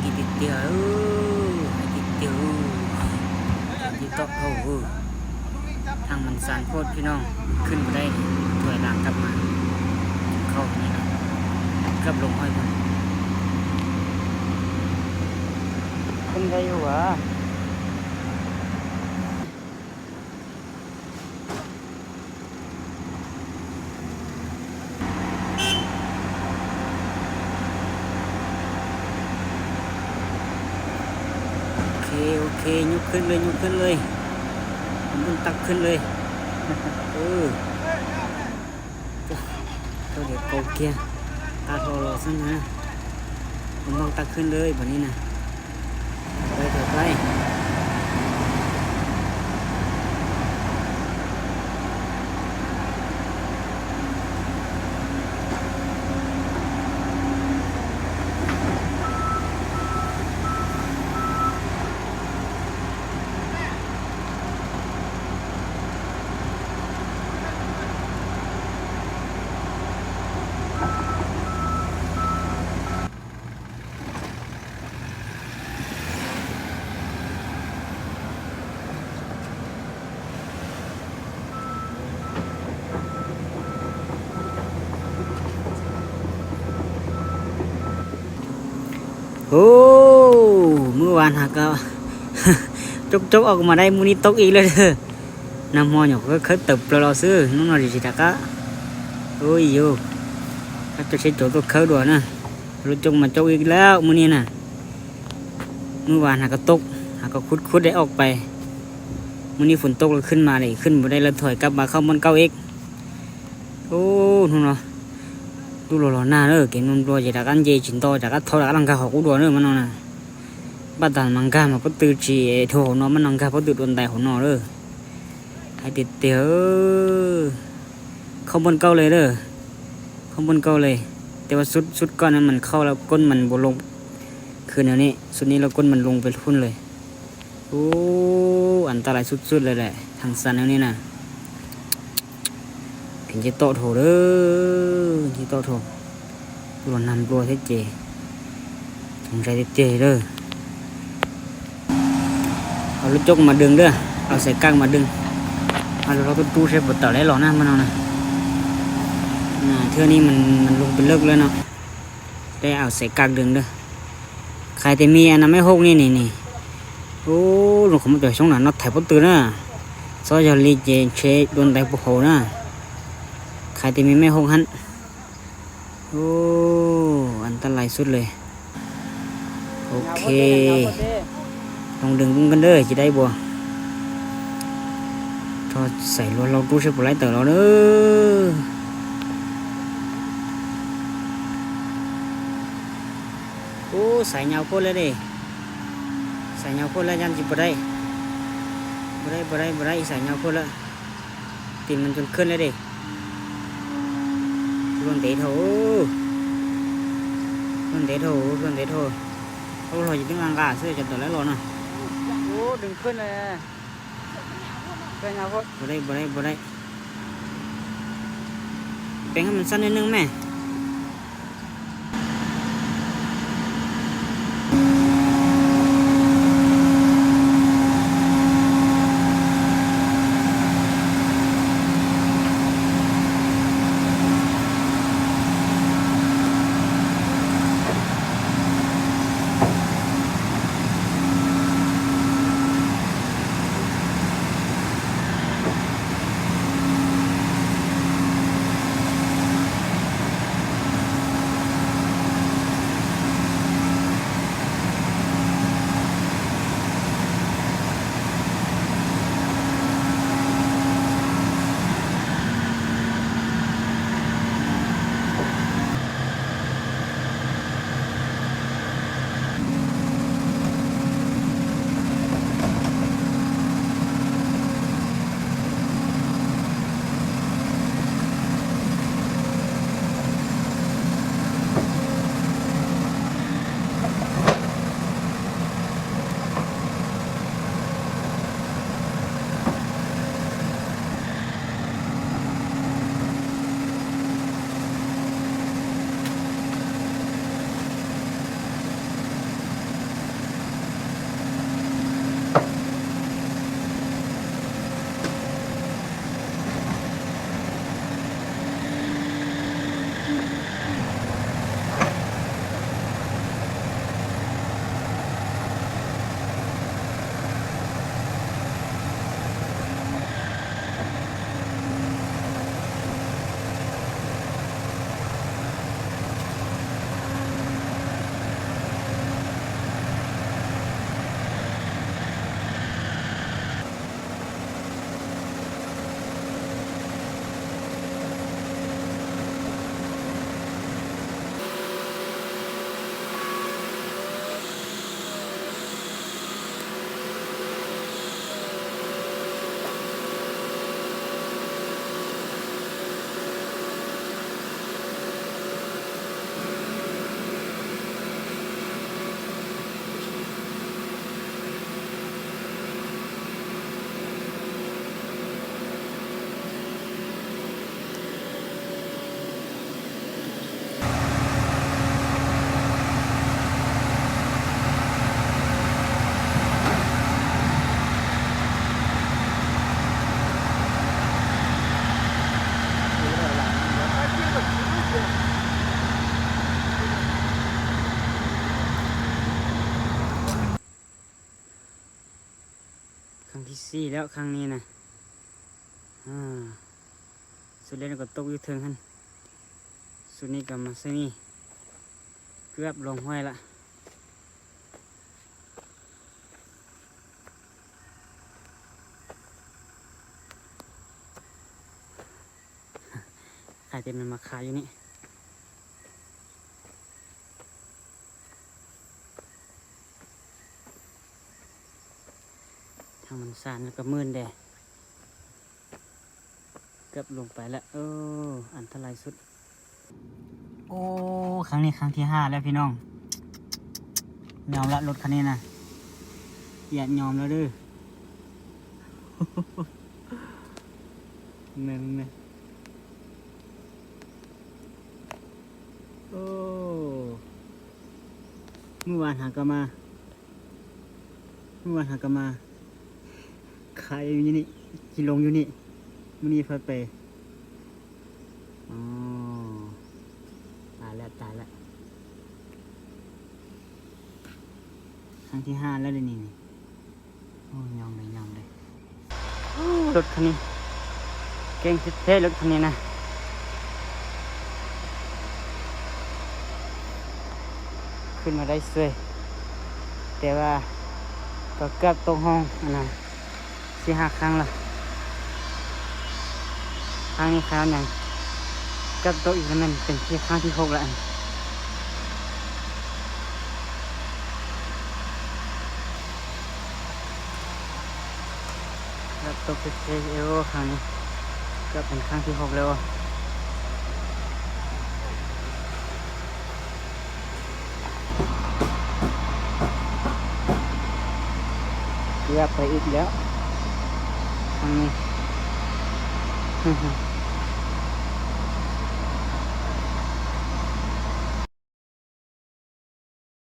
ອີກຕິດດຽວ ເອີ ອີກຕິດດຽວ ຈະຕົກ. ໂອ້ໂຫ ທາງມັນຊັນໂພດພີ່ນ້ອງ ຂຶ້ນບໍ່ໄດ້ ຖອຍຫຼັງກັບມາ ເຂົ້ານີ້ນະ ເກືອບລົງຫ້ອຍພຸ້ນ. ຂຶ້ນໄດ້ຢູ່ຫວາ? ໂອເຄ ໂອເຄ ຍົກຂຶ້ນເລີຍ ຍົກຂຶ້ນເລີຍ ເບິ່ງຕັກຂຶ້ນເລີຍ. ເອີ ໂຕດຽວເກົາເກຍ ຕາທໍ່ລໍຊັ້ນນະ ເບິ່ງຕັກຂຶ້ນເລີຍບາດນີ້ນະ. ໄປ ໄປ ໄປ. ໂອ້ ມື້ວານຫາກະຈົກໆອອກມາໄດ້ ມື້ນີ້ຕົກອີກແລ້ວເດີ. ນ້ຳຮ້ອນຫຍັງກະເຄີຍເຕີບເລີາະຊື່ ນ້ອງນ້ອຍຊິຕະກະ ໂອ້ຍໂຢ ກະຈະເຊັດໂຕຕົກເຄີຍດວນນະ. ລົດຈົກມາຈົກອີກແລ້ວມື້ນີ້ນະ. ມື້ວານຫາກະຕົກ ຫາກະຂຸດໆໄດ້ອອກໄປ. ມື້ນີ້ຝົນຕົກລະຂຶ້ນມາເລີຍ ຂຶ້ນບໍ່ໄດ້ລະຖອຍກັບມາເຂົ້າບ່ອນເກົ່າອີກ. ໂອ້ ໂນ ດູລໍໆໜ້າເດີ ເກມນົມຕົວຈະດັກອັນເຈຈິນຕໍ່ຈະກັດທໍລະກະລັງກາຂອງກູດວນເດີ ມັນເນາະນະ. ບາດຕານມັງກາມາປະຕູຈີໂທເນາະ ມັນນັງກາປະຕູດວນໄດໂຫເນາະເດີ. ໃຫ້ຕິດເຕີ ເຂົ້າບ່ອນເກົ່າເລີຍເດີ ເຂົ້າບ່ອນເກົ່າເລີຍ. ແຕ່ວ່າຊຸດ ຊຸດກ່ອນນັ້ນມັນເຂົ້າແລ້ວກົ້ນມັນບໍ່ລົງ ຄືແນວນີ້ ຊຸດນີ້ແລ້ວກົ້ນມັນລົງໄປພຸ້ນເລີຍ. ໂອ້ ອັນຕະລາຍສຸດໆເລີຍແຫຼະ ທາງຊັນແນວນີ້ນະ. ເຫັນຈະເຕາະໂຖເດີ ເຫັນຈະເຕາະໂຖ. ໂອ້ ນ້ຳຮົ່ວແທ້ເຈ ສົງໄສແທ້ເຈເດີ. ເອົາລົດຈົກມາດຶງເດີ ເອົາສາຍກາກມາດຶງ. ເອົາລົດຕູ້ໃສ່ບໍ່ເຕົາໄດ້ຫຼອກນະ ມັນເອົານະ. ເທື່ອນີ້ມັນ ມັນລົງໄປເລິກແລ້ວເນາະ ໄດ້ເອົາສາຍກາກດຶງເດີ. ຂາຍແຕ່ມີອັນນະໄມ້ຫົກນີ້ ນີ້ ນີ້. ໂອ້ ລົງເຂົ້າມາແຕ່ຊ່ວງນັ້ນເນາະ ໄຖບໍ່ຕື່ນນະ ຊອຍຢາລີເຈເຊດວນໄດພວກເຮົານະ. ຂາຍແຕ່ມີໄມ້ຫົກຫັ້ນ. ໂອ້ ອັນຕະລາຍສຸດເລີຍ. ໂອເຄ ລອງດຶງເບິ່ງກັນເດີ ຊິໄດ້ບໍ່? ທອດໃສ່ລົດຕູ້ໃສ່ບໍ່ໄດ້ເຕີເລີຍເດີ. ໂອ້ ສາຍຍາວໂພດແລ້ວເດ້ ສາຍຍາວໂພດແລ້ວ ຢ້ານຊິບໍ່ໄດ້ ບໍ່ໄດ້ ບໍ່ໄດ້ ບໍ່ໄດ້ ສາຍຍາວໂພດແລ້ວ. ຕີນມັນຈົນເຄື່ອນແລ້ວເດ້. ເບິ່ງເດໂທ ເບິ່ງເດໂທ ເບິ່ງເດໂທ. ໂອ້ ລອຍຢູ່ເທິງອາກາດເສີ ຈະໂດດແລ້ວລອນນະ. ໂອ້ ດຶງຂຶ້ນເລີຍ ເຄື່ອນຍາວໂພດ ບໍ່ໄດ້ ບໍ່ໄດ້ ບໍ່ໄດ້. ແປງໃຫ້ມັນສັ້ນໜ້ອຍໜຶ່ງແມ້. ທີສີ່ແລ້ວຄັ້ງນີ້ນະ. ອາ ສຸດແລ້ວກໍຕົກຢູ່ເທິງຫັ້ນ ສຸດນີ້ກໍມາໃສ່ນີ້ ເກືອບລົງຫ້ວຍລະ. ຂາຍເຕັມແມ່ນມາຂາຍຢູ່ນີ້. ທາງມັນຊານແລ້ວກໍມື່ນແດ່ ເກືອບລົງໄປແລ້ວ. ໂອ້ ອັນຕະລາຍສຸດ. ໂອ້ ຄັ້ງນີ້ຄັ້ງທີຫ້າແລ້ວພີ່ນ້ອງ. ຍອມລະ ລົດຄັນນີ້ນະ ອຽດຍອມແລ້ວເດີ້. ແມ່ນ ແມ່ນ. ໂອ້ ມື້ວານຫາກໍມາ ມື້ວານຫາກໍມາ ຂາຍຢູ່ນີ້ ກິນລົງຢູ່ນີ້ ມື້ນີ້ພັດໄປ. ອໍ ຕາຍແລ້ວ ຕາຍແລ້ວ. ຄັ້ງທີຫ້າແລ້ວເດນີ້. ໂອ້ ຍອມເລີຍ ຍອມເລີຍ. ໂອ້ ລົດຄັນນີ້ເກັ່ງແທ້ໆ ລົດຄັນນີ້ນະ. ຂຶ້ນມາໄດ້ເສີຍ ແຕ່ວ່າກໍເກືອບຕົກຮ່ອງອັນນະ ສີ່ຫ້າຄັ້ງລະ. ຄັ້ງນີ້ຄັ້ງຫຍັງ ກັບຕົກອີກແລ້ວ ແມ່ນເປັນທີ່ຄັ້ງທີຫົກລະ. ອັນ ກັບຕົກເສຍໆ ໂອ້ ຄັ້ງນີ້ເກືອບເປັນຄັ້ງທີຫົກແລ້ວ. ເກືອບໄປອີກແລ້ວ ທາງນີ້.